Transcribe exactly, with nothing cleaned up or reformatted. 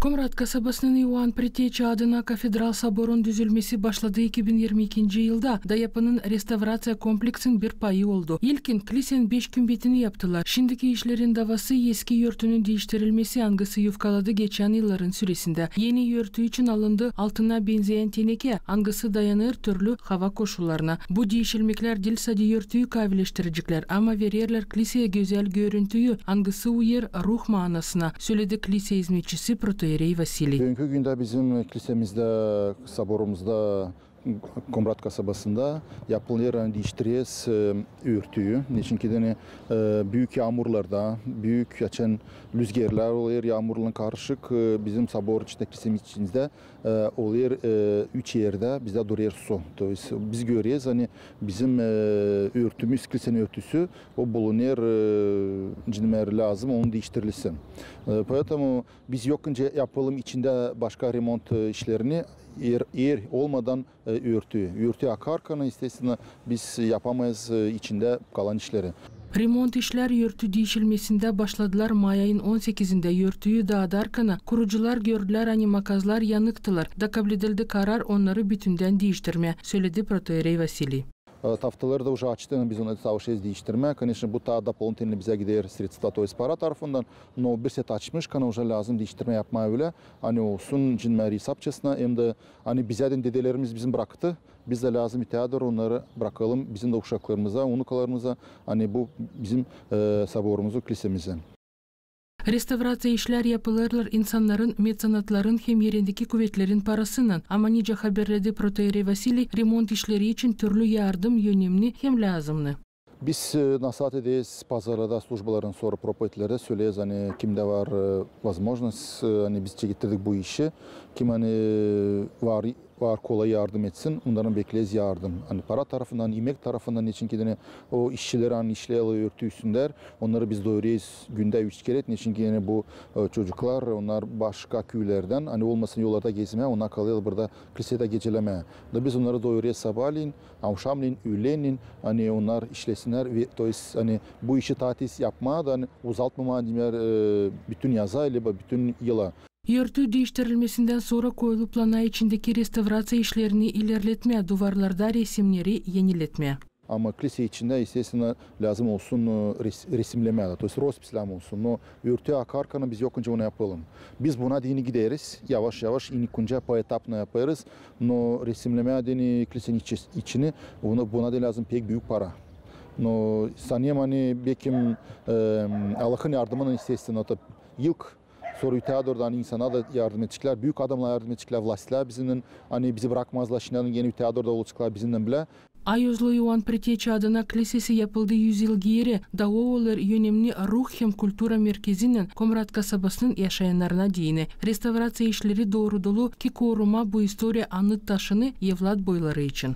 Komrat kasabasının İoan Preteçi adına kafedral soborun düzülmesi başladı iki bin irmi ikinci yılda, da yapının restavraţiya kompleksin bir payı oldu. İlkin klisenin beş kümbetini yaptılar. Şindiki işlerin davası eski örtünün diiştirilmesi, angısı yufkaladı geçän yılların süresindä. Eni örtü için alındı altına benzeyän tenekä, angısı dayanêr türlü hava koşullarına. Bu diişilmeklär diil sade örtüyü kavileştireceklär, ama vererlär kliseyä gözäl görüntüyü, angısı uyêr ruh maanasına, söledi klise izmetçisi protoierey Vasiliy. Büünkü gündä bizim klisemizdä, soborumuzda, Komrat kasabasında yapılêr, ani diiştireriz, e, örtüyü. Neçin ki deyni, e, büük yaamurlarda, büük, açan lüzgerlär olêr, yaamurlan karışık, e, bizim sobor içindä, klisemiz içindä, e, olêr, e, üç erdä bizdä durêr su. То есть biz göreriz, ani bizim, e, örtümüz, klisenin örtüsü, o bulunêr, e, cinmär lääzım, onu diiştirilsin. E, поэтому biz yokunca yapalım içindä başka remont, e, işlerini, er, er olmadan, e, örtü. Örtü akarkana, естественно, biz yapamayız, e, içindä kalan işleri. Remont işlär örtü diişilmesindä başladılar may ayın on sekizindä. Örtüyü daadarkana kurucular gördülär, ani makazlar yanıktılar, da kabledildi karar onnarı bütündän diiştirmää, söledi protoierey Vasiliy. E, taftaları da уже açtı, biz onu savaşêrız diiştirmää. Конечно, bu taa дополнительно bizä gider средства, то есть para tarafından, no bir sert açmış, kana уже lääzım diiştirmää yapmaa ölä, ani olsun, cinmär, esapçasına, hem dä, ani bizä dä dedelerimiz bizim braktı, biz dä lääzım öteyädooru onnarı brakalım bizim dä uşaklarımıza, unukalarımıza, ani bu bizim, e, soborumuzu, klisemizi. Restavraţiya işlär yapılêrlar insannarın, meţenatların hem erendeki kuvetlerin parasınnan, ama nicä haberledi protoierey Vasiliy, remont işleri için türlü yardım önemni hem lääzımnı. Biz, e, nasaat ederiz pazarlarda, службаların sora propoetlerdä söleriz, ani kimdä var, e, возможность, e, ani biz çekettirdik bu işi, kim ani var, var kolay yardım etsin, onnardan bekleriz yardım. Ani para tarafından, imek tarafından, neçin ki deyni o işçileri, ani işleerlär örtü üstündä, onnarı biz doyurêrız gündä üç kerä, neçin ki deyni bu, e, çocuklar, onnar başka küülerdän, ani olmasın yollarda gezmää, onnar kalêrlar burada klisedä gecelemää. Da biz onnarı doyurêrız sabaalän, avşamlän, üülenlän, ani onnar işlesinnär, то есть, ani bu işi taa tez yapmaa da, ani uzatmamaa, deyim, e, bütün yaza, leba bütün yıla. Örtü diiştirilmesindän sora koyulup plana içindeki restavraţiya işlerini ilerletmää, duvarlarda resimneri eniletmää. Ama klise içindä, естественно, lääzım olsun, e, res-, resimlemää, то есть роспись lääzım olsun. No örtü akarkana biz yokunca onu yapalım. Biz buna deyni gideriz, yavaş-yavaş, ilk öncä поэтапно yapêrız. No resimlemää deyni klisenin içi-, içini, buna, buna deyni lääzım pek büük para. No sanêrım, ani bekim, e, Allahın yardımınnan, естественно, o da ilk, sora öteyädoordan insannar da yardım edeceklär, büük adamnar yardım edeceklär, властьлär bizimnän, ani bizi brakmazlar, şindän genä öteyädoorda olaceklar bizimnän bilä. Ayozlu İoan Preteçi adına klisesi yapıldı üz yıl geeri, da o olêr önemni ruh hem kultura merkezinnän Komrat kasabasının yaşayannarına deyni. Restavraţiya işleri doorudulu, ki korumaa bu istoriya annıt taşını evlat boyları için.